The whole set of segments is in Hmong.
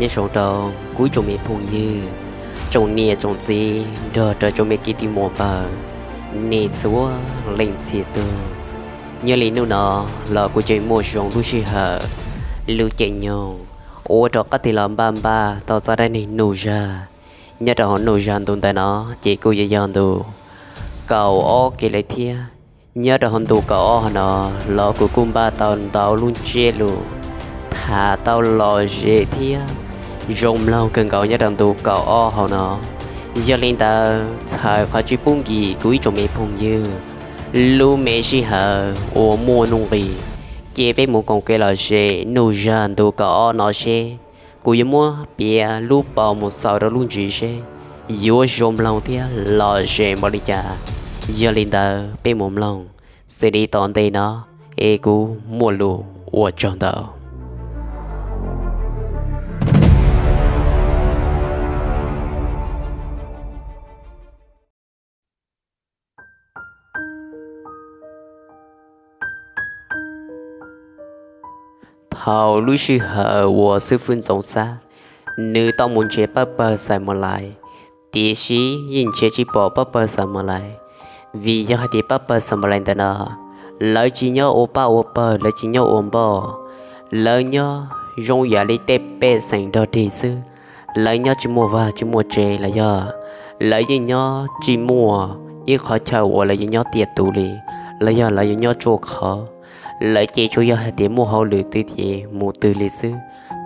Nyob zoo rau kuv tsoom me phooj ywg, tsoom niam tsoom txiv nrog rau tsoom me kwv tij muam npawg, nej txhua leej txhia tus. Nyob li hnub no los kuv tseem muaj zoo lub sij hawm, lub caij nyoog, ua rov qab tig los npaj npaj tau txoj dab neeg nuj zag. Nyob rau hauv nuj zag ntu ntawm no ces kuj yuav yog ntu kaum ob kiag lawm thiab. Nyob rau hauv ntu kaum ob no los kuv kuj npaj tau ntau lub ntsiab lus tham tau lom zem thiab zoo mloog kawg nkaus nyob rau ntu kaum ob hauv no. Yog li ntawd txhawm qhov tsis pub nkim kuv ib tsoom me phooj ywg lub me sij hawm uas muaj nuj nqis, ces peb mus koom kev lom zem nuj zag ntu kaum ob no seb kuv yuav muab piav lub paus mus xaus rau lub ntsis seb yuav zoo mloog thiab lom zem npaum li cas. Yog li ntawd peb mus mloog xws li tom ntej no, es kuv muaj lus ua tsaug ntau. Thaum lub sij hawm uas xib fwb Ntxoov Xab nws tau mus nrhiav pab pawg Xais Mos Lais, tiam sis yeej nrhiav tsis pom pab pawg Xais Mos Lais, vim yog hais tias pab pawg Xais Mos Lais ntawm no lawv tsis nyob ua pab ua pawg, lawv tsis nyob ua npoj, lawv nyob zoo yam li tej pej xeem nrog dig xwb. Lawv nyob tsis muaj vaj tsis muaj tsev los yog lawv yeej nyob tsis muaj ib qhov chaw uas lawv yuav nyob tiaj tus li, los yog lawv yuav nyob tsuaj khov. Lawv ces tsuas yog hais tias muaj hauj lwm twg ces mus twg li xwb.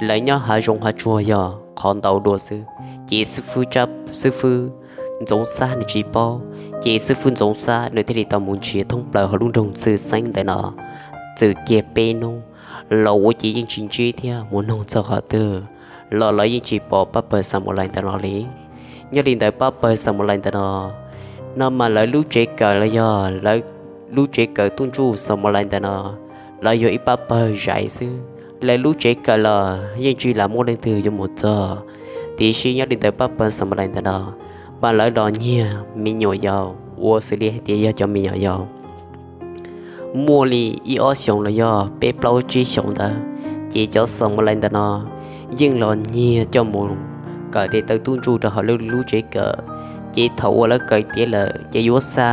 Lawv nyob hav zoov hav tsuag yog qhov ntau dua xwb. Ces xib fwb, xib fwb Ntxoov Xab nws tsis paub, ces xib fwb Ntxoov Xab nws thiaj li tau mus nrhiav thoob plaws hauv lub nroog Txwj Xeeb ntawm no txwm kiag peb hnub los ua ces yeej tsis ntsib thiab mus noog txog qhov twg los lawv yeej tsis pom pab pawg Xais Mos Lais ntawm no li. Nyob li ntawd pab pawg Xais Mos Lais ntawm no, no mas lawv lub tsev kawm los yog lawv lub tsev kawm tuj ntsuj Xais Mos Lais ntawm no, lawv yog ib pab pawg zais xwb. Lawv lub tsev kawm los yeej tsis lam muaj leej twg yuav mus txog, tiam sis nyob li ntawd pab pawg Xais Mos Lais ntawm no mas lawv los nyiag me nyuam yaus uas xws li hais tias yog cov me nyuam yaus muaj li ib ob xyoos los yog peb plaub tsib xyoos ntawd, ces cov Xais Mos Lais ntawm no yeej los nyiag coj mus kawm tes taw tuj ntsuj rau hauv lawv lub tsev kawm. Ces thaum uas lawv kawm tiav lawm ces yuav xa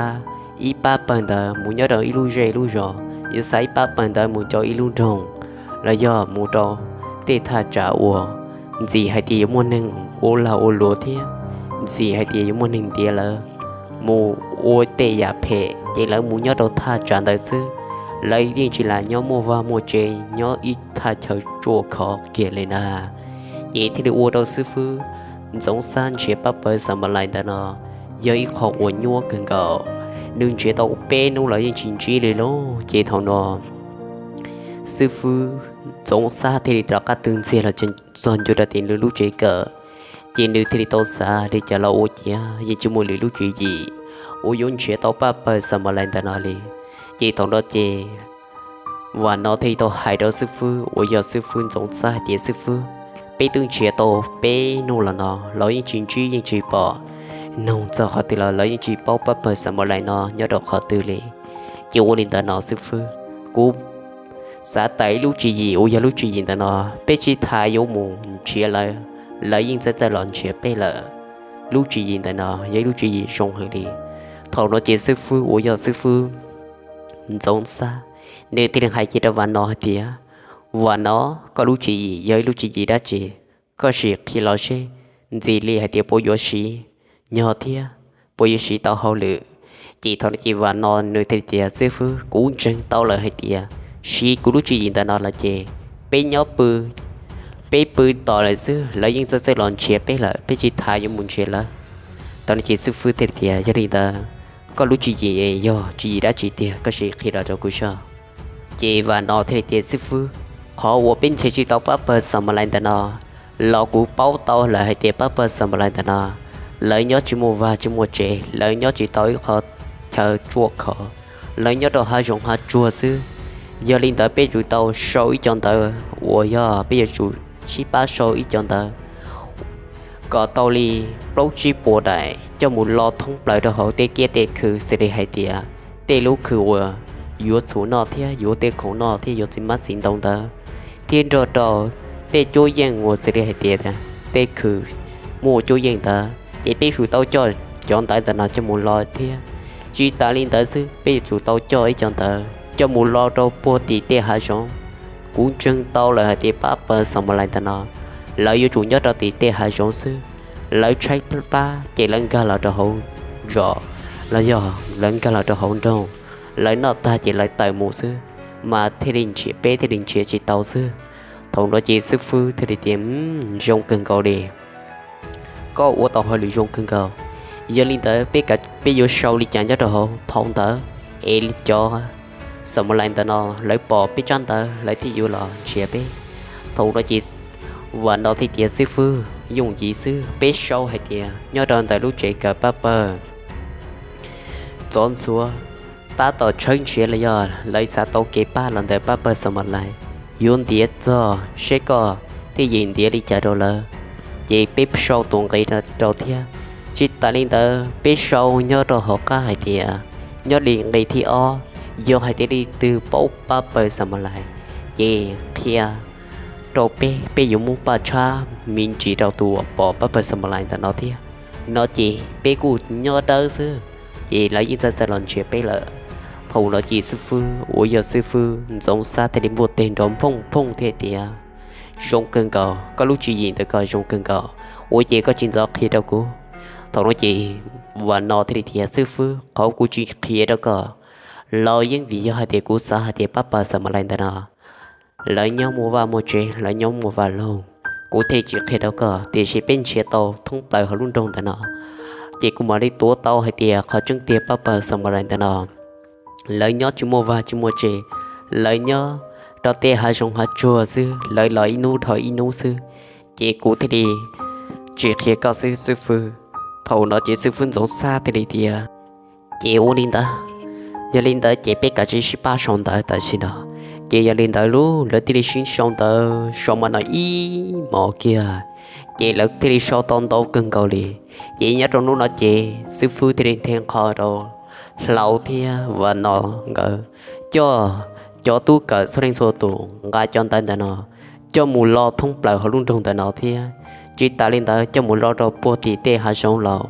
ib pab pawg ntawd mus nyob rau ib lub zej lub zos, yuav xa ib pab pawg ntawd mus rau ib lub nroog, los yog mus rau tej thaj tsam uas ntxim hais tias yuav muaj neeg ua lag ua luam thiab ntxim hais tias yuav muaj neeg ntiav lawv mus ua tej yam phem, ces lawv mus nyob rau thaj tsam ntawd xwb. Lawv yeej tsis lam nyob muaj vaj muaj tsev nyob ib thaj chaw tsuaj khov kiag li na. Ces thiaj li ua rau xib fwb Ntxoov Xab nrhiav pab pawg Xais Mos Lais ntawm no yog ib qho uas nyuaj kawg nkaus. Nws nrhiav tau peb hnub los yeej tsis ntsib li lauj. Ces thaum no xib fwb Ntxoov Xab thiaj li rov qab tw ntxiag los txog ncua rau tim nws lub tsev kawm. Ces nws thiaj li tau xav li cas los ua ciav yeej tsis muaj lwm lub tswv yim uas yuav nrhiav tau pab pawg Xais Mos Lais ntawm no li. Ces thaum no ces Vam No thiaj li tau hais rau xib fwb uas yog xib fwb Ntxoov Xab hais tias, Xib fwb, peb twb nrhiav tau peb hnub los no los yeej tsis ntsib yeej tsis pom, noog txog qhov twg los lawv yeej tsis paub pab pawg Xais Mos Lais no nyob rau qhov twg li. Ces ua li ntawd no xib fwb, kuv xav tawm ib lub tswv yim uas yog lub tswv yim ntawm no, peb tsis tas yuav mus nrhiav lawv, lawv yeej txawj txawj los nrhiav peb lawm. Lub tswv yim ntawm no yog ib lub tswv yim zoo heev li. Thaum no ces xib fwb uas yog xib fwb Ntxoov Xab, nws thiaj li hais kiag rau Vam No hais tias, Vam No, koj lub tswv yim yog ib lub tswv yim dab tsi? Koj sim qhia los seb ntxim li hais tias puas yuav siv nyog thiab puas yuav siv tau hauj lwm. Ces thaum no ces Vam No nws thiaj li tias, Xib fwb, kuv ntseeg tau lawm hais tias siv kuv lub tswv yim ntawm no lawm ces peb nyob pw, peb pw tos lawm xwb, lawv yeej txawj txawj los nrhiav peb lawm, peb tsis tas yuav mus nrhiav lawv. Thaum no ces xib fwb thiaj li tias, Yog li ntawd koj lub tswv yim yog tswv yim dab tsi tiag, koj sim qhia los rau kuv saib. Ces Vam Nom thiaj li tias, Xib fwb, qhov uas peb nrhiav tsis tau pab pawg Xam Malais ntawm no los kuv paub tau lawm hais tias pab pawg Xam Malais ntawm no lawv nyob tsis muaj vaj tsis muaj tsev, lawv nyob tsis tau ib qho chaw tsuaj khov, lawv nyob rau hav zoov hav tsuag xwb. Yog li ntawd peb yuav tsum tau sau ib co ntawv uas yog peb yuav tsum sib pab sau ib co ntawv kom tau li plaub tsib puas daim coj mus lo thoob plaws rau hauv tej kiab tej khw xws li hais tias tej lub khw uas yuav txhuv noj thiab yuav tej khoom noj thiab yuav txiv hmab txiv ntoo ntawd, thiab nrog rau tej cuab yeej uas xws li hais tias tej khw muaj cuab yeej ntawd, ces peb yuav tsum tau coj cov ntawv ntawm no coj mus lo thiab. Tsis tas li ntawd xwb, peb yuav tsum tau coj ib co ntawv coj mus lo rau puag tim tej hav zoov. Kuv ntseeg tau lawm hais tias pab pawg Xam Malais ntawm no lawv yuav tsum nyob rau tim tej hav zoov xwb. Lawv tshaib plab ces lawv nkag los rau hauv zos, los yog lawv nkag los rau hauv nroog, lawv noj tag ces lawv tawm mus xwb, mas thiaj li nrhiav, peb thiaj li nrhiav tsis tau xwb. Thaum no ces xib fwb thiaj li tias, Zoo kawg nkaus li, koj ua tau hauj lwm zoo kawg nkaus. Yog li ntawd peb, peb yuav sau li cas nyob rau hauv phau ntawv es cov Xam Malais ntawm no lawv pom peb tsab ntawv lawv thiaj yuav los nrhiav peb? Thaum no ces Vam Nom thiaj tias, Xib fwb, yooj yim xwb, peb sau hais tias nyob rau ntawm lub tsev kawm pab pawg Txov Ntxhuav tab tom tshawb nrhiav los yog lawv xav tau kev pab los ntawm pab pawg Xam Malais, yuav ntiav txog seb koj thiaj yeem ntiav li cas rau lawv, ces peb sau tus nqi rau thiab. Tsis tas li ntawd peb sau nyob rau hauv qab hais tias nyob li nqi thib ob, yog hais tias leej twg paub pab pawg Xam Malais ces qhia rau peb, peb yuav muab paj tshab me ntsis rau tus uas pom pab pawg Xam Malais ntawm no thiab. No ces peb kuj nyob dawb xwb, ces lawv yeej txawj txawj los nrhiav peb lawm. Thaum no ces xib fwb uas yog xib fwb Ntxoov Xab thiaj li npuaj teg nrov phooj phooj thiab tias, Zoo kawg nkaus, koj lub tswv yim ntawm koj zoo kawg nkaus, ua ces koj tsis ntxov qhia rau kuv? Thaum no ces Vam Nom thiaj li tias, Xib fwb, qhov kuv tsis qhia rau koj los yeej vim yog hais tias kuv xav hais tias pab pawg Xam Malais ntawm no lawv nyob muaj vaj muaj tsev, lawv nyob muaj vaj loog, kuv thiaj li tsis qhia rau koj. Tiam sis peb nrhiav tau thoob plaws hauv lub nroog ntawm no, ces kuv mam li tuav tau hais tias qhov tseeb tiag pab pawg Xam Malais ntawm no lawv nyob tsis muaj vaj tsis muaj tsev, lawv nyob rau tej hav zoov hav tsuag xwb, lawv los ib hnub dhau ib hnub xwb, ces kuv thiaj li tsis qhia koj xwb xib fwb. Thaum no ces xib fwb Ntxoov Xab thiaj li tias, Ces ua li ntawd, yog li ntawd ces peb kav tsij sib pab sau ntawv tam sim no. Ces yog li ntawd lub lawv thiaj li sib sau ntawv sau mas no ib hmos kiag, ces lawv thiaj li sau tau ntau kawg nkaus li. Ces nyob rau hnub no ces xib fwb thiaj li nthe nqho rau Hlau thiab Vam Nom nkawd coj cov tub kawm txhua leej txhua tus nqa cov ntawv ntawm no coj mus lo thoob plaws hauv lub nroog ntawm no thiab. Tsis tas li ntawd coj mus lo rau puag tim tej hav zoov laus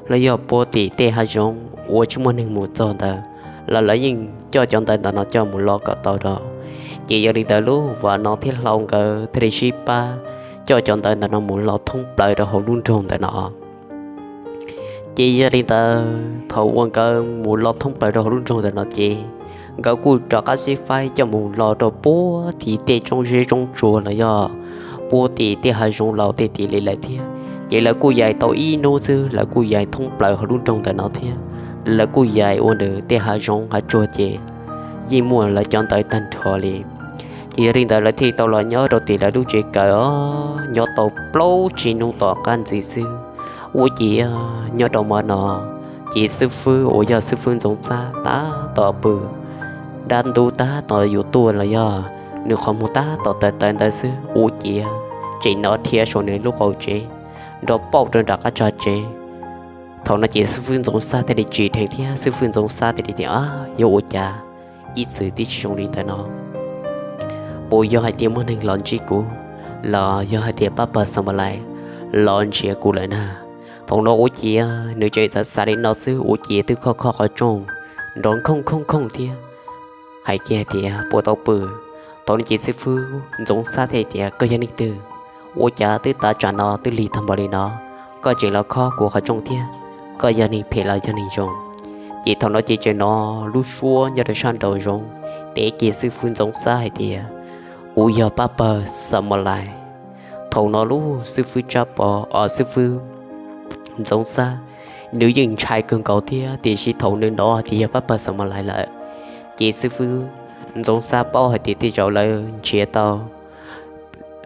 los yog puag tim tej hav zoov uas tsis muaj neeg mus txog ntawd los lawv yeej coj cov ntawv ntawm no coj mus lo kom tau rau. Ces yog li ntawd lub Vam Nom thiab Hlau nkawd thiaj li sib pab coj cov ntawv ntawm no mus lo thoob plaws rau hauv lub nroog ntawm no. Ces yog li ntawd thaum uas nkawd mus lo thoob plaws rau hauv lub nroog ntawm no ces nkawd kuj rov qab sib faib coj mus lo rau puag tim tej roob zeb roob tsuas los yog puag tim tej hav zoov laus tej tim li lawm thiab. Ces lawv kuj yaim tau ib hnub xwb lawv kuj yaim thoob plaws hauv lub nroog ntawm no thiab. Lawv kuj yaim ua nws tej hav zoov hav tsuag ces yeej muaj lawv cov ntawv tag nrho li. Ces yog li ntawd lawv thiaj tau los nyob rau tim lawv lub tsev kawm os, nyob tau plaub tsib hnub tom qab ntxiv xwb. Ua ciav nyob rau hmo no ces xib fwb uas yog xib fwb Ntxoov Xab tab tom pw, dab ntub tab tom yuav tuaj los yog nws qhov muag tab tom tawv tawv ntawd xwb, ua ciav tseem hnov rhiav saum nws lub qab tsev nrov pauj rau nram qab tsev. Thaum no ces xib fwb Ntxoov Xab thiaj li tsim dheev thiab xib fwb Ntxoov Xab thiaj li tias, Yuav ua cas ib txwm twb tsis zoo li ntawd no? Puas yog hais tias muaj neeg los ntsib kuv, los yog hais tias pab pawg Xamalais los nrhiav kuv lawm na? Thaum no ua ciav nws tseem xav xav li no xwb ua ciav twb khob khob qhov rooj nrov nkhooj nkhooj nkhooj thiab hais kiag hais tias, Puas tau pw? Thaum no ces xib fwb Ntxoov Xab thiaj tias, Koj yog neeg twg? Ua cas twb tav tsam no twb lig tag npaum li no, koj tseem los khob kuv qhov rooj thiab? Koj yog neeg phem los yog neeg zoo? Ces thaum no ces tseem hnov lub suab nyob rau sab nraum zoov teb kiag xib fwb Ntxoov Xab hais tias, Kuv yog pab pawg Xamalais. Thaum no lub xib fwb Tsab Pov, os, xib fwb Ntxoov Xab, nws yeej ntshai kawg nkaus thiab, tiam sis thaum nws hnov hais tias yog pab pawg Xamalais lawm, ces xib fwb Ntxoov Xab paub hais tias tej zaum lawv nrhiav tau,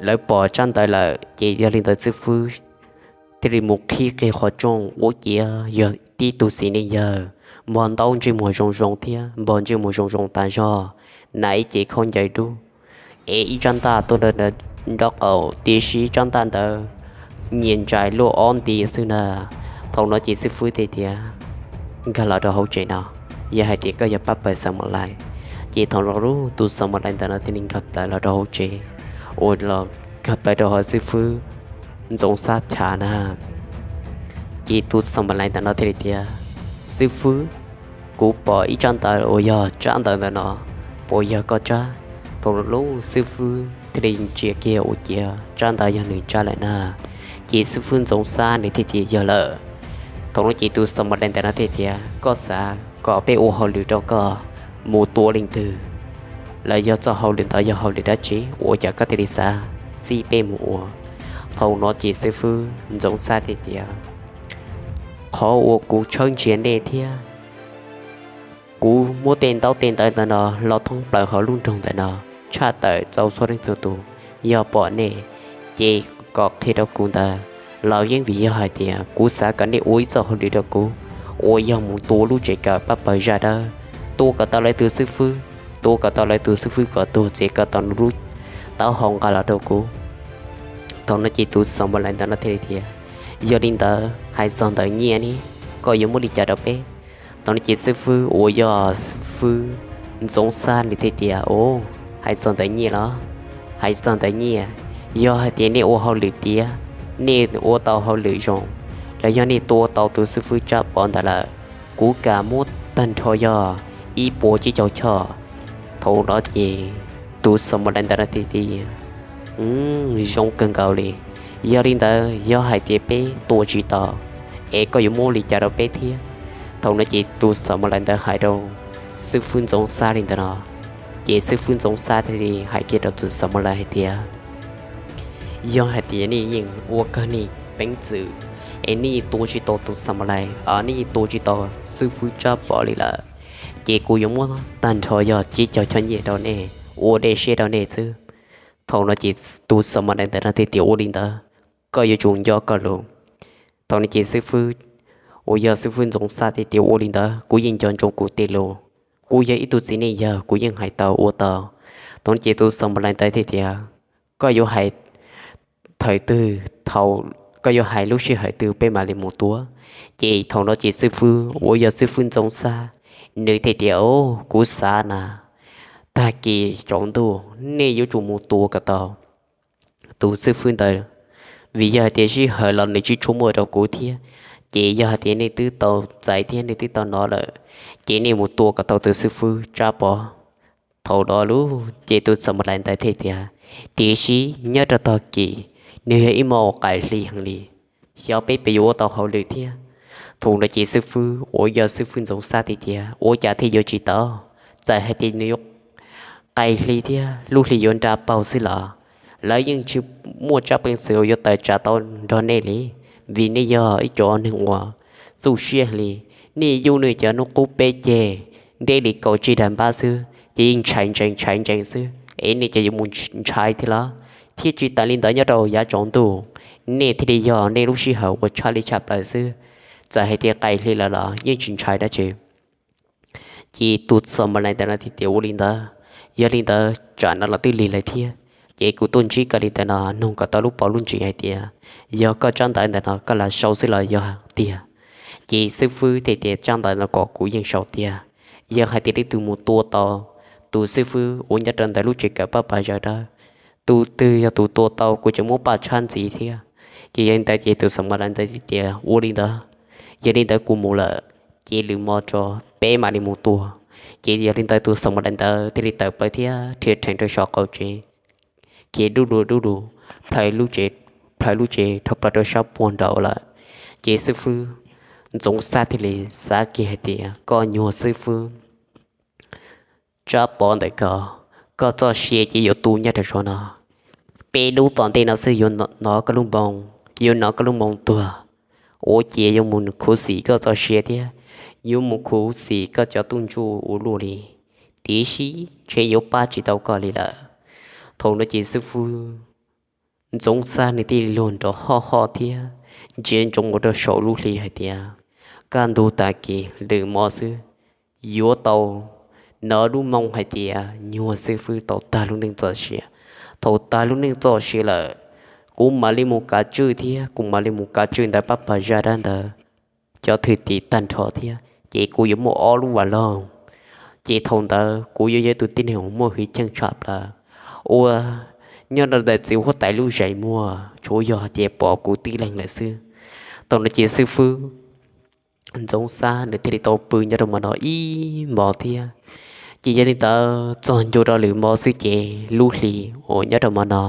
lawv pom tsab ntawv lawm, ces yog li ntawd xib fwb thiaj li mus qhib kiag qhov rooj ua ciav yog tib tug txiv neej yawg npog ntaub ntsej muag zoo zoo thiab npog ntsej muag zoo zoo tas zog, hnav ib cev khaub ncaws dub, ev ib tsab ntaj tuaj nrog nraub qaum, tiam sis tsab ntaj ntawd nyias ntsais luaj ob nti xwb na. Thaum no ces xib fwb thiaj tias, nkag los rau hauv tsev no, yog hais tias koj yog pab pawg Xav Mas Lais. Ces thaum no tus Xav Mas Lais ntawd no thiaj li nkag plaws los rau hauv tsev, uas los nkag plaws rau hauv xib fwb Ntxoov Xab chav na. Ces tus Xav Mas Lais ntawm no thiaj li tias, xib fwb, kuv pom ib tsab ntawv uas yog tsab ntawv ntawm no puas yog koj tsab? Thaum no xib fwb thiaj li ntsia kiag ua ciav tsab ntawv yog nws tsab lawm na. Ces xib fwb Ntxoov Xab nws thiaj tias yog lawm. Thaum no ces tus Xav Mas Lais ntawm no thiaj tias, koj xav kom peb ua hauj lwm rau koj mus tua leej twg, los yog txoj hauj lwm ntawd yog hauj lwm dab tsi, ua cas koj thiaj li xav txib peb mus ua? Thaum no ces xib fwb Ntxoov Xab thiaj tias, qhov uas kuv tshawb nrhiav nej thiab kuv muab tej ntaub tej ntawv ntawm no los thoob plaws hauv lub nroog ntawm no, tshaj tawm txaus txhua leej txhua tus, yog pom nej ces kom qhia rau kuv ntawd los yeej vim yog hais tias kuv xav kom nej ua ib txoj hauj lwm rau kuv, uas yog mus tua lub tsev kawm pab pawg zaj dawb, tua kom tau lawv tus xib fwb, tua kom tau lawv tus xib fwb kom tuag txiav kom tau nws lub taub hau nqa los rau kuv. Thaum no ces tus Xav Mas Lais ntawm no thiaj li tias, yog li ntawd hais txog ntawm nyiaj ne, koj yuav muab li cas rau peb? Thaum no ces xib fwb uas yog xib fwb Ntxoov Xab nws thiaj tias, o, hais txog ntawm nyiaj los? Hais txog ntawm nyiaj, yog hais tias nej ua hauj lwm tiav, nej ua tau hauj lwm zoo, los yog nej tua tau tus xib fwb Tsab Pov ntawd lawm, kuv kam muab tag nrho yog ib puas tsib caug choj. Thaum no ces tus Xav Mas Lais ntawm no thiaj tias, zoo kawg nkaus li. Yog li ntawd yog hais tias peb tua tsis tau, es koj yuav muab li cas rau peb thiab? Thaum no ces tus Xav Mas Lais ntawd hais rau xib fwb Ntxoov Xab li ntawd no, ces xib fwb Ntxoov Xab thiaj li hais kiag rau tus Xav Mas Lais hais tias, yog hais tias nej yeej ua kawg nej peev xwm, es nej tua tsis tau tus Xav Mas Lais, nej yeej tua tsis tau xib fwb Tsab Pov li lawm, ces kuv yuav muab tag nrho yog tsib caug choj nyiaj rau nej, ua dej siab rau nej xwb. Thaum no ces tus Xav Mas Lais ntawd no thiaj tias, ua li ntawd, koj yuav tsum nco koj lus. Thaum no ces xib fwb uas yog xib fwb Ntxoov Xab thiaj tias, ua li ntawd, kuv yeej nco ntsoov kuv tej lus, kuv yog ib tug txiv neej yawg, kuv yeej hais tau ua tau. Thaum no ces tus Xav Mas Lais ntawd thiaj tias, koj yuav hais thaum twg, thaum, koj yuav hais lub sij hawm twg peb mam li mus tua? Ces thaum no ces xib fwb uas yog xib fwb Ntxoov Xab, nws thiaj tias, o, kuv xav na, tag kis tsaus ntuj nej yuav tsum mus tua kom tau tus xib fwb ntawd, vim yog hais tias sij hawm los nws tsis tshua muaj rau kuv thiab. Ces yog hais tias nej twb tau txais thiab nej twb tau hnov lawm, ces nej mus tua kom tau tus xib fwb Tsab Pov. Thaum no lub ces tus Xav Mas Lais ntawd thiaj tias, tiam sis nyob rau tag kis nws yog ib hmos qaim hli heev li, xyov peb puas yuav ua tau hauj lwm thiab. Thaum no ces xib fwb uas yog xib fwb Ntxoov Xab thiaj tias, ua cas thiaj yuav tsis tau? Txawm hais tias nws yuav qaim hli thiab lub hli yuav nra paug xwb los lawv yeej tsis muaj tsab peev xwm uas yuav tawm tsam tau nrog nej li, vim nej yog ib cov neeg uas txuj siab li. Nej yuj nej cov hnub qub peb ceg, ntev li kaum tsib dag npab xwb ces yeej ntshai ntsees ntshai ntsees xwb, es nej cov yuav mus ntshai thiab los? Thiab tsis tas li ntawd nyob rau yav tsaus ntuj, nej thiaj li yog nej lub sij hawm uas tshaj li tshaj plaws xwb. Txawm hais tias qaim hli lawm los yeej tsis ntshai dab tsi. Ces tus Xav Mas Lais ntawd no thiaj tias, ua li ntawd, yog li ntawd tsam no los twb lig lawm thiab, ces kuv tuaj ntsib koj li ntawd no nug kom tau lub paus lub ntsis hais tias yog koj tsab ntawv ntawm no koj lam sau xwb los yog tiag. Ces xib fwb thiaj tias, tsab ntawv no kom kuv yeej sau tiag, yog hais tias leej twg mus tua tau tus xib fwb uas nyob rau ntawm lub tsev kawm pab pawg zaj dawb, tus twg yog tus tua tau kuv tseem muab paj tshab ntxiv thiab. Ces yog li ntawd ces tus Xav Mas Lais ntawd thiaj tias, ua li ntawd, yog li ntawd kuv mus lawm, ces lwm hmo tso peb mam li mus tua. Ces yog li ntawd tus Xav Mas Lais ntawd thiaj li tawm plaws thiab rhia rhees rau saum qaum tsev, khiav dub du dub du plhaw lub tsev, plhaw lub tsev dhau plaws rau sab puag nraud lawm. Ces xib fwb Ntxoov Xab thiaj li xav kiag hais tias, koj nyuag xib fwb Tsab Pov ntawm ko, koj txoj sia ces yuav tu nyob rau saum no. Peb lub tom ntej no xwb yuav hnov koj lub moo, yuav hnov koj lub moo tuag. Ua ciav yuav mus khuv xim koj txoj sia thiab yuav mus khuv xim koj cov tub ntsuj ua luaj li. tiam sis ntshe yuav pab tsis tau koj li lawm. Thaum no ces xib fwb Ntxoov Xab nws thiaj li luag nrov hoj hoj thiab ntsia ntsoov mus rau saum lub hli hais tias, kaj ntug tag kis lwm hmo xwb yuav tau hnov lub moo hais tias nyuag xib fwb tau tag lub neej txoj sia. Thaum tag lub neej txoj sia lawm, kuv mam li mus kav tswj thiab kuv mam li mus kav tswj ntawm pab pawg zaj dab ntawd cov thwj tim tag nrho thiab, ces kuv yuav muaj ob lub vas loog. Ces thaum ntawd kuv yuav yog tus tib neeg uas muaj hwj chim tshaj plaws uas nyob rau ntawm txiv huab tais lub zais muag, tsuav yog hais tias pom kuv tib leeg lawm xwb. Thaum no ces xib fwb Ntxoov Xab nws thiaj li tau pw nyob rau hmo no ib hmos thiab. Ces yog li ntawd txog ncua rau lwm hmo xwb ces lub hli uas nyob rau hmo no,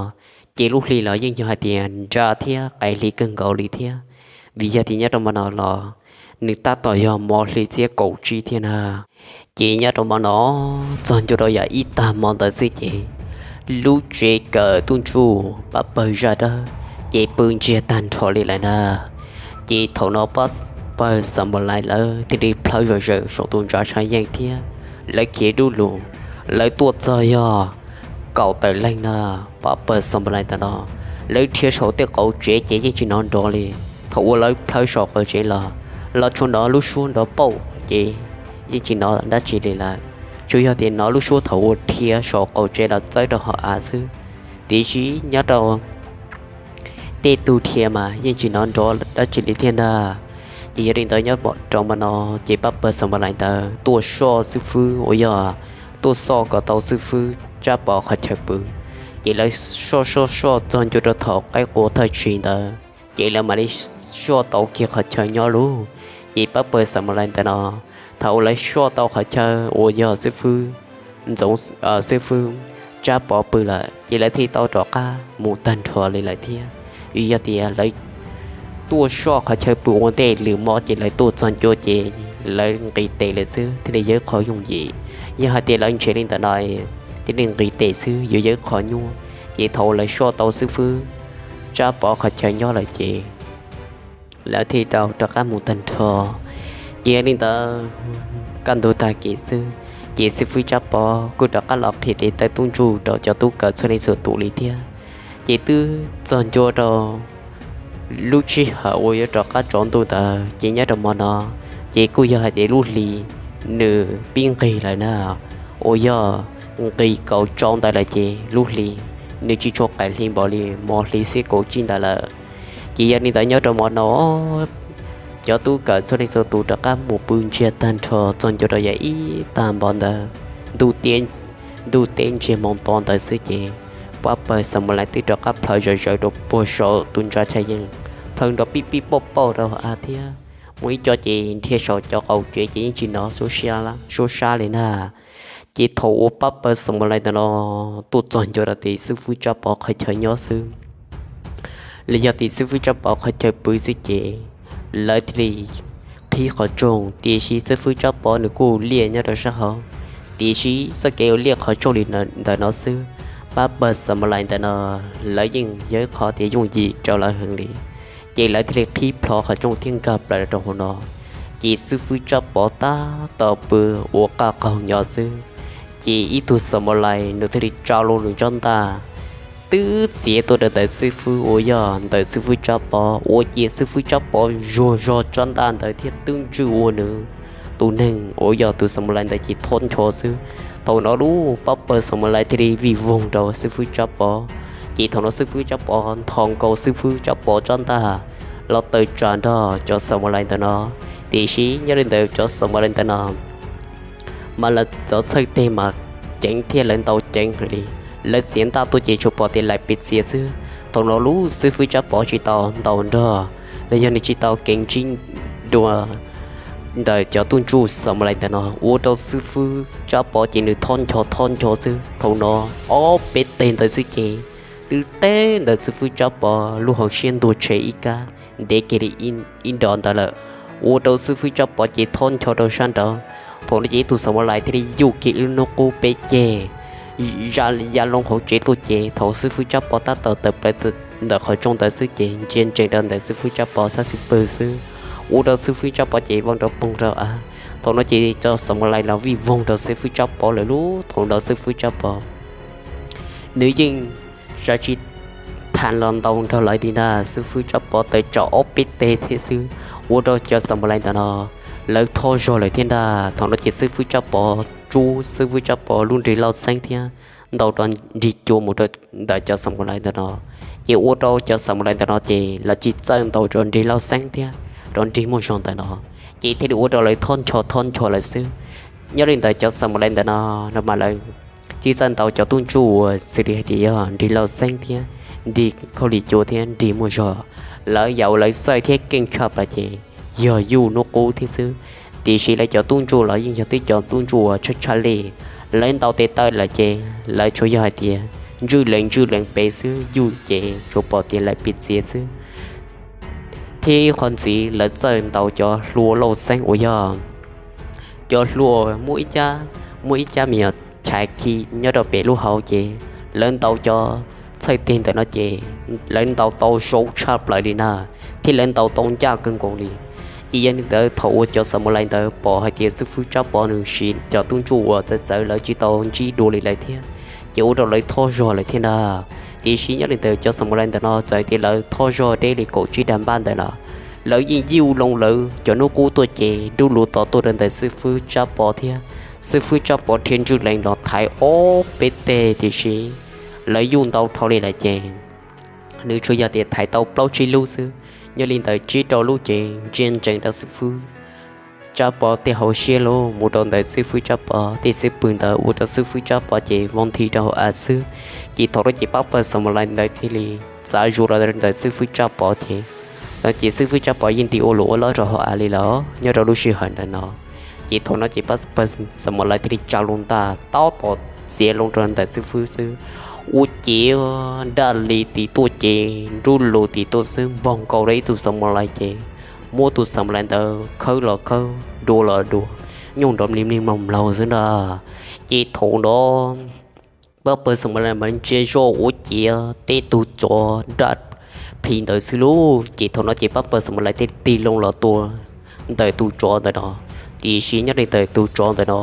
ces lub hli los yeej yog hais tias nra thiab qaim hli kawg nkaus li thiab, vim yog tias nyob rau hmo no los nws tab tom yog hmo hli xiab kaum tsib thiab na. Ces nyob rau hmo no txog ncua rau yam ib tag hmo ntawd xwb ces lub tsev kawm tub ntsuj pab pawg zaj dab ces pw ntsiag tag nrho li lawm na. Ces thaum no pab pawg Xamalais lawv thiaj li plhawv zom zaws saum tus ntsa tshav yeej thiab lawv khiav dub lug, lawv tuaj txog yog kaum tawm leej na. Pab pawg Xamalais ntawm no lawv dhia saum tej qauv tsev ces yeej tsis hnov nrov li. Thaum uas lawv plhawv saum qauv tsev los, los tsuas hnov lub suab nrov pauj ces yeej tsis hnov dab tsi li lawm. Tsuas yog tias hnov lub suab thaum uas dhia saum qauv tsev los txawb rau hauv av xwb, tiam sis nyob rau tej tug dhia mas yeej tsis hnov nrov dab tsi li thiab ntag. Ces yog li ntawd nyob rau hmo no ces pab pawg Xamalais ntawd tuaj soj xib fwb uas yog tuaj soj kom tau xib fwb Tsab Pov qhov chaw pw. Ces lawv soj soj soj txog ncua rau thaum qaib qua thawj tsig ntawd ces lawv mam li soj tau kiag qhov chaw nyob lauj. Ces pab pawg Xamalais ntawm no thaum uas lawv soj tau qhov chaw uas yog xib fwb Ntxoov, xib fwb Tsab Pov pw lawm ces lawv thiaj tau rov qab mus tag nrho li lawm thiab. Vim yog tias lawv tuaj soj qhov chaw pw ua ntej lwm hmo ces lawv tuaj txog ncua ces lawv nqis tes lawm xwb thiaj li yog ib qho yooj yim. Yog hais tias lawv nrhiav li ntawm no thiaj li nqis tes xwb yuav yog ib qho nyuaj. Ces thaum lawv soj tau xib fwb Tsab Pov qhov chaw nyob lawm ces lawv thiaj tau rov qab mus tag nrho. Ces yog li ntawd kaj ntug tag kis xwb ces xib fwb Tsab Pov kuj rov qab los qhia tes taw tub ntsuj rau cov tub kawm txhua leej txhua tus li thiab. Ces twb txog ncua rau lub sij hawm uas yuav rov qab tsaus ntuj ntawd ces nyob rau hmo no ces kuj yog hais tias lub hli nws pib nqig lawm na, uas yog nqis kaum tsau ntawd lawm ces lub hli nws tsis tshua qaim hli npaum li hmo hli xiab kaum tsib ntawd lawm. Ces yog li ntawd nyob rau hmo no cov tub kawm txhua leej txhua tus rov qab mus pw ntsiag tag nrho txog ncua rau yam ib tag hmo ntawd, ntuj teb ntsiag hmo nto ntawd xwb ces pab pawg Xamalais twb rov qab plhawv zom zaws rau puag saum tus ntsa tshav yeej, plhawv nrov pib pib pauj pauj rau av thiab muaj ib co ces dhia saum cov qaum tsev ces yeej tsis hnov suab sab li na. Ces thaum uas pab pawg Xamalais ntawm no tuaj txog ncua rau tim xib fwb Tsab Pov qhov chaw nyob xwb, los yog tim xib fwb Tsab Pov qhov chaw pw xwb ces lawv thiaj li qhib qhov rooj, tiam sis xib fwb Tsab Pov nws kuj liaj nyob rau sab hauv, tiam sis txoj kev uas liaj qhov rooj li ntawm no xwb, pab pawg Xamalais ntawm no lawv yeej yog ib qho tias yooj yim rau lawv heev li. Ces lawv thiaj li qhib plho qhov rooj thiab nkag plaws rau hauv no, ces xib fwb Tsab Pov tab tom pw ua qaj qaug nyo xwb, ces ib tug Xamalais nws thiaj li tsa los nws tsob ntaj twb txiav tuaj rau ntawm xib fwb uas yog ntawm xib fwb Tsab Pov, ua ciav xib fwb Tsab Pov zuag zog tsob ntaj ntawd thiab twb ntswj ua nws tus neeg uas yog tus Xamalais ntawd ces thob ncho xwb. Thaum no lub pab pawg Xamalais thiaj li vij voog rau xib fwb Tsab Pov, ces thaum no xib fwb Tsab Pov nthos nkaus xib fwb Tsab Pov tsob ntaj los tawm tsam nrog cov Xamalais ntawm no, tiam sis nyob li ntawd cov Xamalais ntawm no mas lawv txawj txhawj teg mas ceev thiab lawv ntaus ceev heev li. Lawv txiav ntaj tuaj ces tsuas pom tias laim pes txias xwb. Thaum no lub xib fwb Tsab Pov tsis tau ntaus nrog los yog nws tsis tau keev ntsib dua ntawm cov tub ntsuj Xamalais ntawm no, ua rau xib fwb Tsab Pov ces nws thob ncho thob ncho xwb. Thaum no ob peb teg ntawd xwb ces twb teb ntawm xib fwb Tsab Pov lub hauv siab ntuag tshe ib kab ntev kiag li ib nrov ntawd lawm, ua rau xib fwb Tsab Pov ces thob ncho rau sab nraud. Thaum no ces ib tug Xamalais thiaj li yuj kiag ib lub hnub qub peb ceg ya loo hauv tsev tuaj ces thaum xib fwb Tsab Pov tab tom tawm plaws ntawm qhov rooj ntawd xwb ces ntsia ntsees rau ntawm xib fwb Tsab Pov sab xub pwg xwb, ua rau xib fwb Tsab Pov ces vau nrov poog rau av. Thaum no ces cov Xamalais los vij voog rau xib fwb Tsab Pov lawm lub. Thaum no xib fwb Tsab Pov nws yeej tsis tham los ntaus nrog lawv li na. Xib fwb Tsab Pov tawm tsam ob peb teg thiab xwb, ua rau cov Xamalais ntawm no lawv thoj zog lawm thiab ntag. Thaum no ces xib fwb Tsab Pov tsub xib fwb Tsab Pov lub nrig lauj xeeb thiab ntaus rau nrig cua mus rau ntawm cov Xamalais ntawm no, ces ua rau cov Xamalais ntawm no ces lawv tsis txawj ntaus rau nrig lauj xeeb thiab rau nrig muaj zog ntawm no, ces thiaj li ua rau lawv thoj ncho thoj ncho lawm xwb. Nyob li ntawd cov Xamalais ntawm no, no mas lawv tsis txawj ntaus cov tub ntsuj uas xws li hais tias yog nrig lauj xeeb thiab nrig khaub lig cua thiab nrig muaj zog. Lawv yam uas lawv txawj thiab keej tshaj plaws ces yog yuj hnub qub thiab xwb. Tiam sis lawv cov tub ntsuj los yeej yog tib cov tub ntsuj uas tshaj tshaj li. Lawv ntaus tes taw lawm ces lawv tsuas yog hais tias ntswj lees ntswj lees pem xwb, yuj ces tsuas pom tias lawv piv txiav xwb. Thiab qhov ntxiv lawv txawj ntaus cov hlua lauj xeeb uas yog cov hlua muaj ib cab, muaj ib cab me nyuam chais khi nyob rau pem lub hauv ces lawv ntaus cov txhais teg ntawm no ces lawv ntaus tau zoo tshaj plaws li na, thiab lawv ntaus tau ncaj kawg nkaus li. Ces yog li ntawd thaum uas cov Xamalais ntawd pom hais tias xib fwb Tsab Pov nws siv cov tub ntsuj uas txawv txawv lawv tsis tau ntsib dua li lawm thiab, ces ua rau lawv thoj zog lawm thiab ntag. Tiam sis nyob li ntawd cov Xamalais ntawm no txawm tias lawv thoj zog deb li kaum tsib dag npab ntawd los lawv yeej yuj loo lawv cov hnub qub tuaj ces dub lus tos tuaj rau ntawm xib fwb Tsab Pov thiab xib fwb Tsab Pov rhia ntswj lees los thaiv ob peb teg tiam sis lawv yuj ntau dhau li lawm ces nws tsuas yog tias thaiv tau plaub tsib lub xwb. Nyob li ntawd tsib rau lub ces ntsia ntsees rau xib fwb Tsab Pov tej hauv siab lug mus rau ntawm xib fwb Tsab Pov tej xub pwg ntawd ua rau xib fwb Tsab Pov ces vau nthi rau hauv av xwb. Ces thaum no ces pab pawg Xamalais ntawd thiaj li txav zuj los ntawm xib fwb Tsab Pov ces, no ces xib fwb Tsab Pov yeej nti ua luj ua lab rau hauv av li lawm nyob rau lub sij hawm ntawm no. Ces thaum no ces pab pawg Xamalais thiaj li tsa loo ntaj tab tom txiav loo rau ntawm xib fwb xwb. Ua ciav daj li tim tuaj ces nruj lus tim tuaj xwb npog nkaus rau ib tug Xamalais ces muab tus Xamalais ntawd khawb los khawb, dua los dua, nyooj nrov mlig mlig mloog mloog xwb ntag. Ces thaum no pab pawg Xamalais mas ntsia zoj ua ciav teb tus tsov daj plhis ntawd xwb lauj. Ces thaum no ces pab pawg Xamalais thiaj tig loo los tua ntawm tus tsov ntawm no. Tiam sis nyob li ntawm tus tsov ntawm no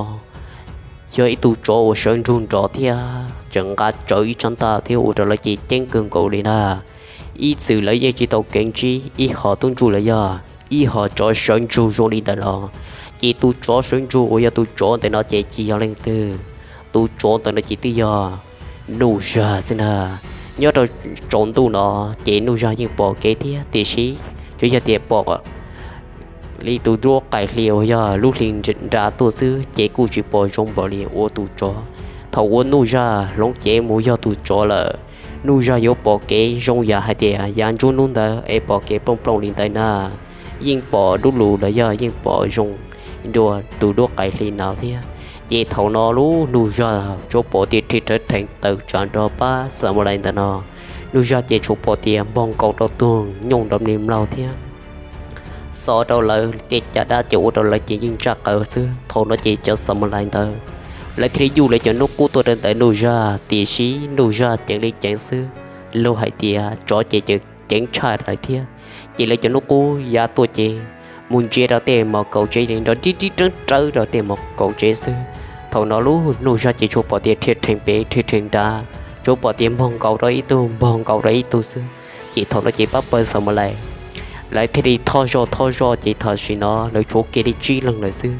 yog ib tug tsov uas sawv ntsug nrov thiab tseem nqa tsawv ib tsab ntaj thiab ua rau lawv ceeb kawg nkaus li na. Ib txwm lawv yeej tsis tau keev ntsib ib hom tub ntsuj los yog ib hom tsov sawv ntsug zoo li ntawm no. Ces tus tsov sawv ntsug uas yog tus tsov ntawm no ces tsis yog leej twg, tus tsov ntawm no ces twb yog Nuj Zag xwb na. Nyob rau tsaus ntuj no ces Nuj Zag yeej pom kev thiab tiam sis tsuas yog tias pom li tus duab qaim hli uas yog lub hli nra tuaj xwb ces kuj tsis pom zoo npaum li ua tus tsov. Thaum uas Nuj Zag hloov cev mus yog tus tsov lawm, Nuj Zag yuav pom kev zoo yam hais tias yav nruab hnub ntawd es pom kev plooj plooj li ntawd na. Yeej pom dub lus los yog yeej pom zoo dua tus duab qaim hli no thiab. Ces thaum no lub Nuj Zag tsuas pom tias rhia rawv rhees tawm tsam nrog pab Xamalais ntawm no. Nuj Zag ces tsuas pom tias npog nkaus rau tuag nyooj nrov mlig mlaug thiab xo rau lawv tej caj dab ces ua rau lawv ces yeej ntsaj qaws xwb. Thaum no ces cov Xamalais ntawd lawv thiaj li yuj lawv cov hnub qub tuaj rau ntawm Nuj Zag tiam sis Nuj Zag ceev li ceev xwb. Luag hais tias tsov ces ceev tshaj lawm thiab. Ces lawv cov hnub qub ya tuaj ces mus ntsia rau tej mos kaum tsev nrov rib rib rawb rawb rau tej mos kaum tsev xwb. Thaum no lub Nuj Zag ces tsuas pom tias rhia rhees pem rhia rhees nrad, tsuas pom tias npog nkaus rau ib tug npog nkaus rau ib tug xwb. Ces thaum no ces pab pawg Xamalais lawv thiaj li thoj zog thoj zog ces tam sim no lawv tshuav kiag li tsib leeg lawm xwb.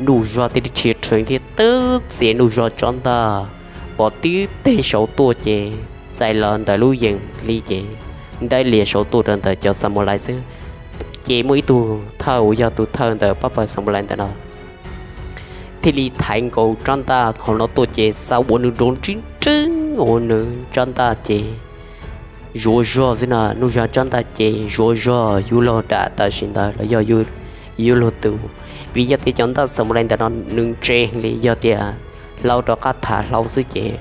Nuj Zag thiaj li rhia rhees thiab twb txiav Nuj Zag tsab ntaj pom tib teg saud tuaj ces txais los ntawm lub yees li ces nraib lias saud tuaj rau ntawm cov Xamalais xwb. Ces muaj ib tug thawj uas yog tus thawj ntawm pab pawg Xamalais ntawm no thiaj li thaiv nkaus tsab ntaj hauv no tuaj ces xa ua nws nrov nrib nreeb ua nws tsab ntaj ces zuav zog xwb na. Nuj Zag tsab ntaj ces zuav zog yuav luag dam tam sim ntawd los yog yuav luag tu, vim yog tias cov ntaj Xamalais ntawm no nws ntse li yog tias hlau rov qab tham hlau xwb ces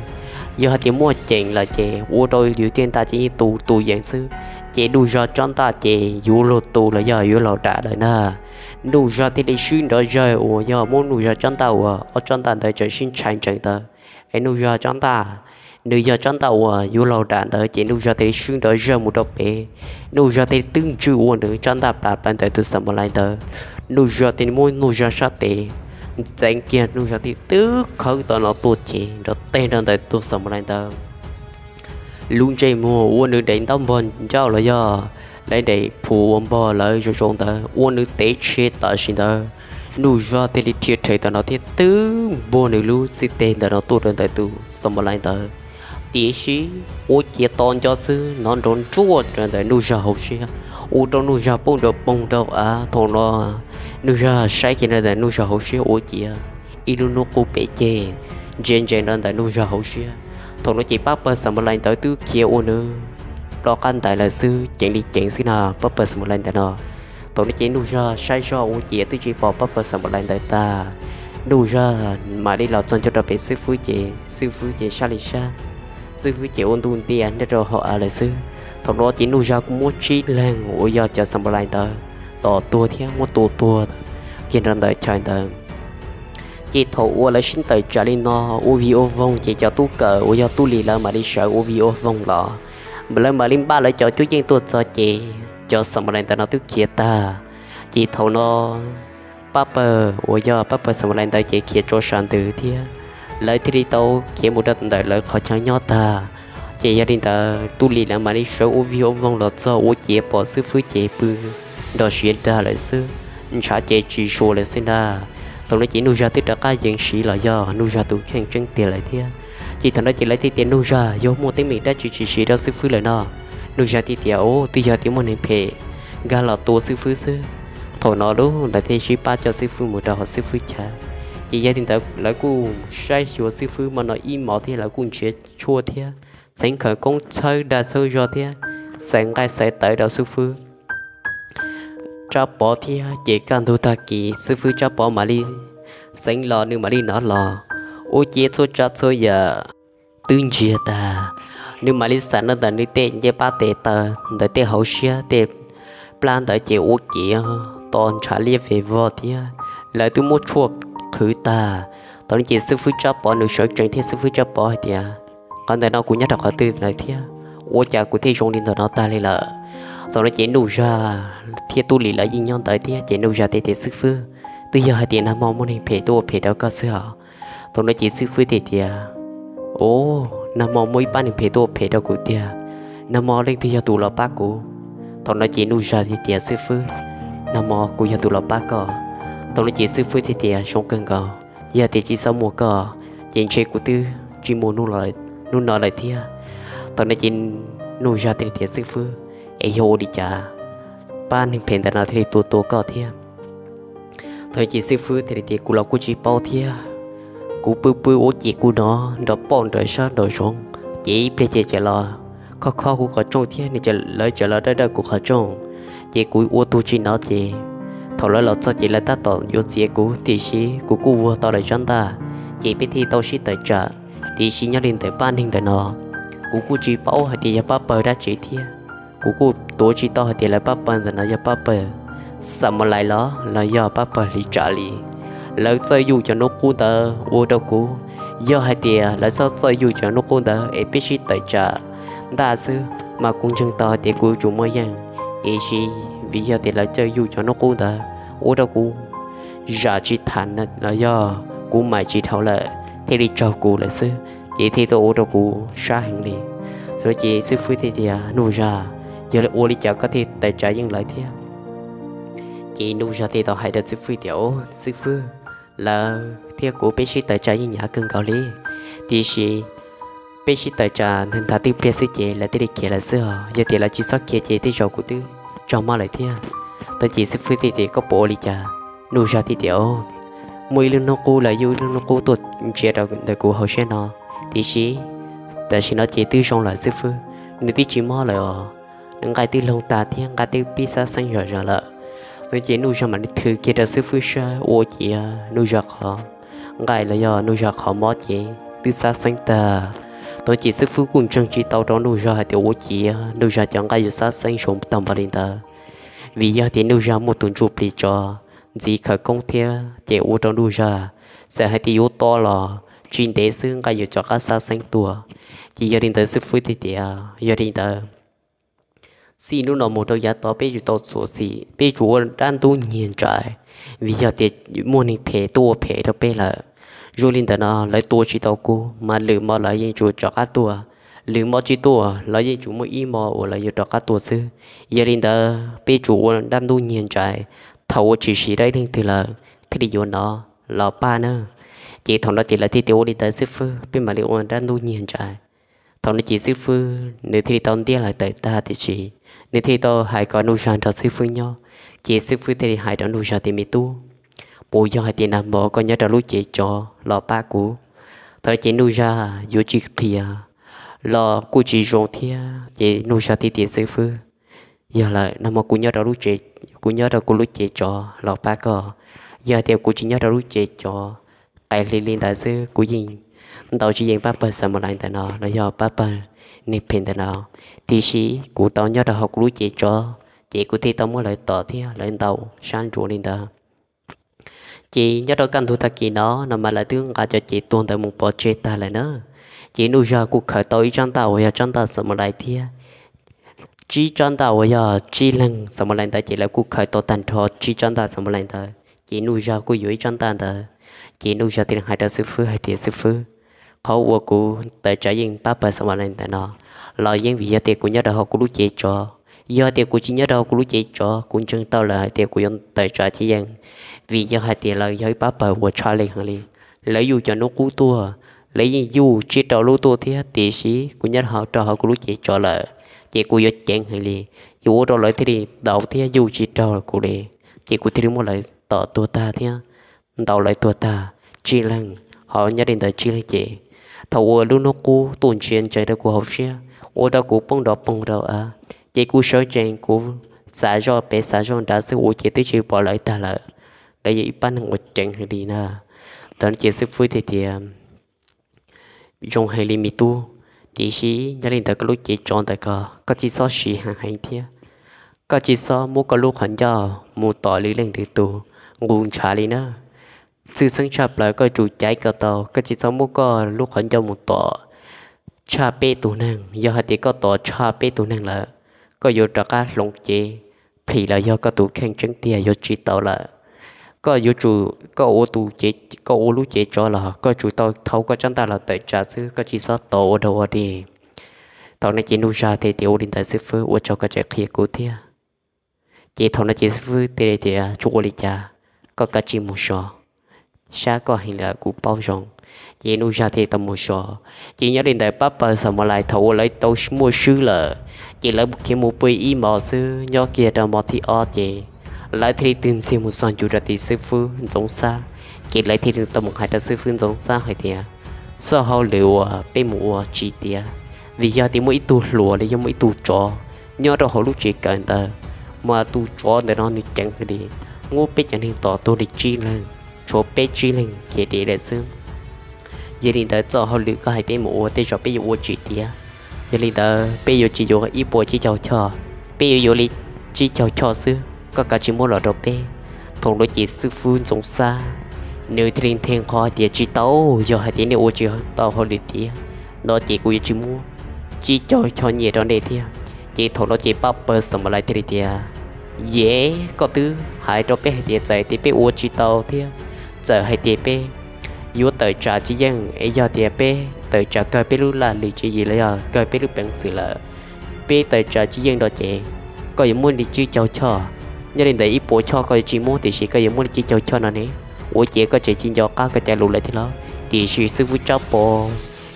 yog hais tias muaj ceem lawm ces ua rau yus tej ntaj ces yeej tu tu yees xwb. Ces Nuj Zag tsab ntaj ces yuav luag tu los yog yuav luag dam lawm na. Nuj Zag thiaj li swb nrov zawg uas yog muab Nuj Zag tsab ntaj uas ob tsab ntaj ntawd tseem sib ntshai ntsees ntawd es Nuj Zag tsab ntaj nws yog tsab ntaj uas yuav laug dam ntawd ces Nuj Zog thiaj li swb nrov zawg mus rau pem. Nuj Zog thiaj li twb ntswj ua nws tsab ntaj plas plaws ntawm tus xam mas lais ntawd. Nuj Zog thiaj li muab Nuj Zog sab tes ntxeev kiag, Nuj Zog thiaj twb khawb tom no tuaj ces nrov teg nrov ntawm tus xam mas lais ntawd lub ntsej muag ua nws daim ntaub npog ncauj los yog lawv daim phu ua npog lawv zoo zoo ntawd ua nws tev tshe tam sim ntawd. Nuj Zog thiaj li rhia rhe tom no thiab twb npuag nws lub txij teg ntawm no tuaj rau ntawm tus xam mas lais ntawd. Tiam sis ua ciav to nco xwb hnov nrov nruaj rau ntawm Nuj Zog hauv siab, ua rau Nuj Zog poob nrov poog rau av. Thaum no Nuj Zog saib kiag rau ntawm Nuj Zog hauv siab ua ciav ib lub hnub qub pem ceg ntsia ntsees rau ntawm Nuj Zog hauv siab. Thaum no ces pab pawg xam mas lais ntawd twb khiav ua nws ploj qab ntais lawm xwb, ceev li ceev xwb na pab pawg xam mas lais ntawd no. Thaum no ces Nuj Zog saib zog ua ciav twb tsis pom pab pawg xam mas lais ntawd tag. Nuj Zog mam li los txog ntua rau pem xib fwb ces xib fwb ces sab li sab, xib fwb ces ua ntu ntias nyob rau hauv av lawm xwb. Thaum no ces Nuj Zog kuj muab tsib leeg uas yog cov xam mas lais ntawd tom tuag thiab muab tua tuag kiag rau ntawm chaw ntawd. Ces thaum uas lawv sib tawm tsam li no ua vig ua voog ces cov tub kawm uas yog tub lis lawv mam li sawv ua vig ua voog los, lawv mam li npaj lawv cov cuab yeej tuaj txog ces cov xam mas lais ntawd no twb khiav tag. Ces thaum no pab pawg uas yog pab pawg xam mas lais ntawd ces khiav tso sam ntws thiab, lawv thiaj li tau khiav mus rau ntawm lawv qhov chaw nyob tag. Ces yog li ntawd tub lis lawv mam li sawv ua vig ua voog los txog ua ciav pom xib fwb ces pw nrog siav dag lawm xwb, ntshav ces tsis zuav lawm xwb ntag. Thaum no ces Nuj Zog twb rov qab yees siv los yog Nuj Zog tus kheej tseeb tiag lawm thiab. Ces thaum no ces lawv thiaj tias Nuj Zog yog muaj teeb meem dab tsi tshwm sim rau xib fwb lawm no. Nuj Zog thiaj tias, Ub, twb yog tias muaj neeg phem nkag los tua xib fwb xwb. Thaum no lub lawv thiaj sib pab coj xib fwb mus rau hauv xib fwb chaw. Ces yog li ntawd lawv kuj saib xyuas xib fwb hmo no ib hmos thiab lawv kuj nrhiav tshuaj thiab txheev khawv koob txhawb dag txhawb zog thiab xaws nqaij xaws tawv rau xib fwb tsab pov thiab. Ces kaj ntug tag kis xib fwb tsab pov mam li xeev los nws mam li hnov los ua ciav txhua tsav txhua yam twb ntsiag tag. Nws mam li xam no ntawm nws tej ncej pab tes taw ntawm tej hauv siab tej plab ntawd ces ua ciav to ntshav liab veg vog thiab lawv twb muab tshuaj qhwv tag. Thaum no ces xib fwb tsab pov nws sawv tsees thiab xib fwb tsab pov hais tias, Qhov ntawm no kuv nyob rau qhov twg lawm thiab ua cas kuv thiaj zoo li ntawm no tag li lawm? Thaum no ces Nuj Zog thiab tub lis lawv yeej nyob ntawd thiab ces Nuj Zog thiaj tias, Xib fwb, twb yog hais tias nag hmo muaj neeg phem tuaj ua phem rau koj xwb os. Thaum no ces xib fwb thiaj tias, Ub, nag hmo muaj ib pab neeg phem tuaj ua phem rau kuv tiag. Nag hmo leej twg yog tus los pab kuv? Thaum no ces Nuj Zog thiaj tias, Xib fwb, nag hmo kuv yog tus los pab koj. Thaum no ces xib fwb thiaj tias, Zoo kawg nkaus, yog tias tsis txhob muaj koj ces ntshe kuv twb tsis mus hnub no lawm thiab. Thaum no ces Nuj Zog thiaj li tias, Xib fwb, es yog ua li cas pab neeg phem ntawm no thiaj li tua tua koj thiab? Thaum no ces xib fwb thiaj li tias, Kuv los kuj tsis paub thiab. Kuv pw pw ua ciav kuv hnov nrov poj nrov sab nrov zoov, ces ib pliag ces txawm los khob khob kuv qhov rooj thiab nws, lawv txawm los dawj dawj kuv qhov rooj, ces kuv ua tug tsis hnov ces thaum lawv los txog ces lawv tab tom yuav txiav kuv, tiam sis kuv kuj vuag tau lawv tsab ntaj, ces peb thiaj tau sib tawm tsam. Tiam sis nyob li ntawm pab neeg ntawm no, kuv kuj tsis paub hais tias yog pab pawg dab tsi thiab. Kuv kuj tuav tsis tau hais tias lawv pab pawg ntawm no yog pab pawg Xamuelais los los yog pab pawg li tsam li. Lawv txawj yuj cov hnub qub ntawd ua rau kuv. Yog hais tias lawv txhob txawj yuj cov hnub qub ntawd es peb sib tawm tsam ntaj xwb mas kuv ntseeg tau hais tias kuv yuav tsum muaj yeej. Tiam sis vim yog tias lawv txawj yuj cov hnub qub ntawd ua rau kuv zam tsis thaiv los yog kuv maim tsis dhau lawm thiaj li raug kuv lawm xwb, ces thiaj tau ua rau kuv sab heev li. Thaum no ces xib fwb thiaj tias, Nuj Zog, yog ua li cas koj thiaj tawm tsam yeej lawv thiab? Ces Nuj Zog thiaj tau hais rau xib fwb tias, Au, xib fwb, lawv thiab kuv peb sib tawm tsam yeej hnyav kawg nkaus li, tiam sis peb sib tawm tsam ntawd twb pliag xwb ces lawv thiaj li khiav lawm xwb os. Yog tias lawv tsis txhob khiav ces tej zaum kuv twb raug mob lawm thiab. Thaum no ces xib fwb thiaj tias, Koj puas ua li cas? Nuj Zog thiaj tias, Muaj ib lub hnub qub lawv yuj ib lub hnub qub tuaj ntsia rau ntawm kuv hauv siab no, tiam sis tam sim no ces twb zoo lawm xib fwb, nws twb tsis mob lawm os. Nws nqaij twb loog tag thiab nqaij twb pib xab xeeb zom zaws lawm. Thaum no ces Nuj Zog mam li thw kiag rau xib fwb saib ua ciav Nuj Zog qhov nqaij los yog Nuj Zog qhov mob ces twb xab xeeb tag. Thaum no ces xib fwb kuj ntseeg tsis tau rau Nuj Zog hais tias ua ciav Nuj Zog cov nqaij yuav xab xeeb zoo tag npaum li ntawd, vim yog tias Nuj Zog muaj tus ntsuj plig tso ntxiv khawv koob thiab ces ua rau Nuj Zog txawm hais tias yuav to los tsis ntev xwb nqaij yuav rov qab xab xeeb tuaj. Ces yog li ntawd xib fwb thiaj tias, yog li ntawd, txij hnub no mus rau yav tod peb yuav tau txuas xim, peb yuav tsum ua dab ntub nyiag ntsais, vim yog tias muaj neeg phem tuaj ua phem rau peb lawm. Zoo li ntawd no lawv tua tsis tau kuv mas lwm hmo lawv yeej tsum rov qab tuaj, lwm hmo tsis tuaj lawv yeej tsum muaj ib hmo uas lawv yuav rov qab tuaj xwb. Yog li ntawd peb tsum ua dab ntub nyiag ntsais, thaum uas tsis siv dab ib leeg twg lawm thiaj li yuav hnov los pab nawb. Ces thaum no ces lawv thiaj tias ua li ntawd xib fwb, peb mam li ua dab ntub nyiag ntsais. Thaum no ces xib fwb nws thiaj li tau ntiab lawv tawm tag tiam sis nws thiaj li tau hais kom Nuj Zag nrog xib fwb nyob. Ces xib fwb thiaj li hais rau Nuj Zag tias me tub, puas yog hais tias nag hmo koj nyob rau lub cev tsov los pab kuv? Thaum no ces Nuj Zag yuav tsis qhia los kuj tsis zoo thiab ces Nuj Zag thiaj tias xib fwb, yog lawm, nag hmo kuv nyob rau lub, kuv nyob rau kuv lub cev tsov los pab koj. Yog hais tias kuv tsis nyob rau lub cev tsov, qee hli li ntawd xwb kuv yeej ntaus tsis yeej pab pawg Xamalais ntawm no los yog pab pawg neeg phem ntawm no, tiam sis kuv tau nyob rau hauv kuv lub cev tsov, ces kuv thiaj tau muab lawv tom thiab lawv ntaus sab ntsuav li ntawd. Ces nyob rau kaj ntug tag kis no no mas lawv twb nqa cov cev tuag ntawd mus pov tseg tag lawm na. Ces Nuj Zag kuj khaws tau ib tsab ntaj uas yog tsab ntaj Xamalais thiab tsib tsab ntaj uas yog tsib leeg Xamalais ntawd ces lawv kuj khaws tau tag nrho tsib tsab ntaj Xamalais ntawd. Ces Nuj Zag kuj yuav ib tsab ntaj ntawd. Ces Nuj Zag thiaj li hais rau xib fwb hais tias xib fwb, qhov uas kuv tawm tsam yeej pab pawg Xamalais ntawm no los yeej vim yog tias kuv nyob rau hauv kuv lub cev tsov. Yog tias kuv tsis nyob rau hauv kuv lub cev tsov kuv ntseeg tau lawm hais tias kuv yuav tawm tsam tsis yeej, vim yog hais tias lawv yog ib pab pawg uas tshaj lij heev li. Lawv yuj cov hnub qub tuaj, lawv yeej yuj tsib rau lub tuaj thiab tiam sis kuv nyob rau hauv kuv lub cev tsov lawm, ces kuv yuav ceev heev li, yuav ua rau lawv thiaj li ntaus thiab yuj tsis raug kuv li. Ces kuv thiaj li muab lawv tom tuag tag thiab ntaus lawv tuag tag tsib leeg, ho nyob li ntawd tsib leeg ces thaum uas lub hnub qub tuaj ntsia ntsees rau kuv hauv siab, ua rau kuv poob nrov poog rau av, ces kuv sawv tsees kuv xav zoj pem xav zoj nrad xwb ua ces twb tsis pom lawv tag lawm. Lawv yog ib pab neeg uas ceev heev li na. Thaum no ces xib fwb thiaj tias zoo heev li me tub, tiam sis nyob li ntawd koj lub cev tsov ntawd ko koj tsis txhob siv heev heev thiab, koj tsis txhob muab koj lub qhov ncauj mus tom lwm leej lwm tus nqus ntshav li na. Tshwj xeeb tshaj plaws koj tsum caiv kom tau, koj tsis txhob muab koj lub qhov ncauj mus tom tshaj peb tus neeg. Yog hais tias koj tom tshaj peb tus neeg lawm, koj yuav rov qab hloov cev plhis los yog koj tus kheej tseeb tiag yuav tsis tau lawm. Koj yuav tsum, koj ua tus, koj ua lub cev tsov los koj tsum tau thau koj tsab ntaj los tawm tsam xwb, koj tsis txhob tos ua dog ua dig. Thaum no ces Nuj Zag thiaj tias ua li ntawd xib fwb, ua tsaug koj tseem qhia kuv thiab. Ces thaum no ces xib fwb thiaj tias tsis ua li cas, koj kav tsij mus so, sab koj heev lawm kuv paub zoo. Ces Nuj Zag thiaj tau mus so. Ces nyob li ntawd pab pawg Xamalais thaum uas lawv tau muaj swb lawm, ces lawv khiav mus pw ib hmos xwb, nyob kiag rau hmo thib ob ces lawv thiaj li twg ntxiag mus txog ncuv rau tim xib fwb Ntxoov Xab. Ces lawv thiaj li tau mus hais rau xib fwb Ntxoov Xab hais tias txoj hauj lwm uas peb mus ua tsis tiav, vim yog tias muaj ib tug hluas los yog muaj ib tug tsov nyob rau hauv lub tsev kawm ntawd, mas tus tsov ntawm no nws ceev heev li, muab peb cov neeg tom tuag li tsib leeg, tshuav peb tsib leeg khiav dim lawm xwb. Yog li ntawd txoj hauj lwm koj hais peb mus ua tej zaum peb yuav ua tsis tiav. Yog li ntawd peb yuav tsis yuav ib puas tsib caug choj, peb yuav yuav li tsib caug choj xwb, koj kav tsij muab los rau peb. Thaum no ces xib fwb Ntxoov Xab nws thiaj li nthe nqho hais tias tsis tau, yog hais tias nej ua tsis tau hauj lwm tiav no ces kuv yuav tsis muab tsib caug choj nyiaj rau nej thiab. Ces thaum no ces pab pawg Xamalais thiaj li tias, yev, koj twb hais rau peb hais tias txawm tias peb ua tsis tau thiab, txawm hais tias peb yuav tawm tsam tsis yeej, es yog tias peb tawm tsam kawg peb lub laj lim tswv yim los yog kawg peb lub peev xwm lawm, peb tawm tsam tsis yeej no ces koj yuav muab li tsib caug choj. Nyob li ntawd ib puas choj koj yuav tsis muab tiam sis koj yuav muab li tsib caug choj no ne. Ua ces koj tseem tsis nco qab koj cov lus lawm thiab los? Tiam sis xib fwb Tsab Pov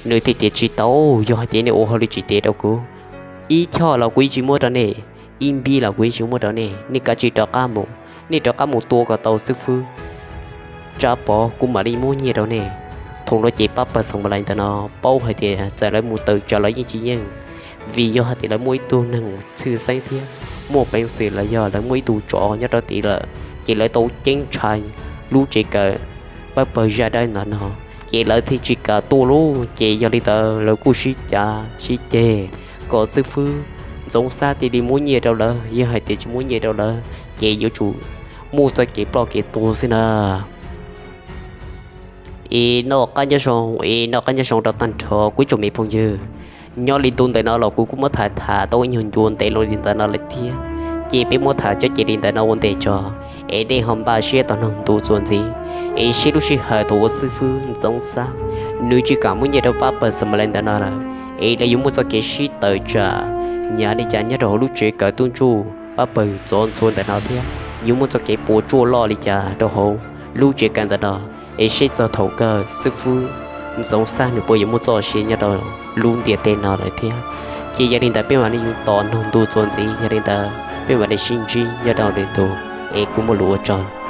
nws thiaj tias tsis tau, yog hais tias nej ua hauj lwm tsis tiav rau kuv, ib choj los kuv yeej tsis muab rau nej, ib npib los kuv yeej tsis muab rau nej, nej kav tsij rov qab mus, nej rov qab mus tua kom tau xib fwb Tsab Pov kuv mam li muab nyiaj rau nej. Thaum no ces pab pawg Xamalais ntawm no paub hais tias txawm lawv mus tawm tsam los yeej tsis yeej, vim yog hais tias lawv muaj ib tug neeg tshwj xeeb thiab muaj peev xwm los yog lawv muaj ib tug tsov nyob rau tid lawm, ces lawv tau ceeb ntshai lub tsev kawm pab pawg zaj dawb ntawm no, ces lawv thiaj tsis kam tuaj lauj. Ces yog li ntawd lawv kuj sib cav sib ceg kom xib fwb Ntxoov Xab thiaj li muab nyiaj rau lawv, yog hais tias tsis muab nyiaj rau lawv ces yuav tsum muaj txoj kev ploj kev tuag xwb na. Es noj qab nyob zoo, es noj qab nyob zoo rau tag nrho kuv ib tsoom me phooj ywg. Nyob li ntu ntawm no los kuv kuj muab tham tham tau ib nyuag ncua ntev li ntawm no lawm thiab. Ces peb muab tham cov cev li ntawm no ua ntej tso, es nej ho npaj siab tos noog ntu txuas ntxiv, es seb lub sij hawm thaum uas xib fwb Ntxoov Xab nws tsis kam muab nyiaj rau pab pawg Somaliland ntawm no lawm, es lawv yuav muaj txoj kev sib tawm tsam nyav li cas nyob rau hauv lub tsev kawm tub ntsuj pab pawg Ntxoov Ntxhua ntawm no thiab yuav muaj txoj kev puas tsuaj loj li cas rau hauv lub tsev kawm ntawm no, es seb txog thaum kawg xib fwb Ntxoov Xab nws puas yuav muaj txoj sia nyob rau lub ntiaj teb no lawm thiab. Ces yog li ntawd peb mam li tos noog ntu txuas ntxiv, yog li ntawd peb mam li sib ntsib nyob rau lwm ntu, es kuv muaj lus ua tsaug.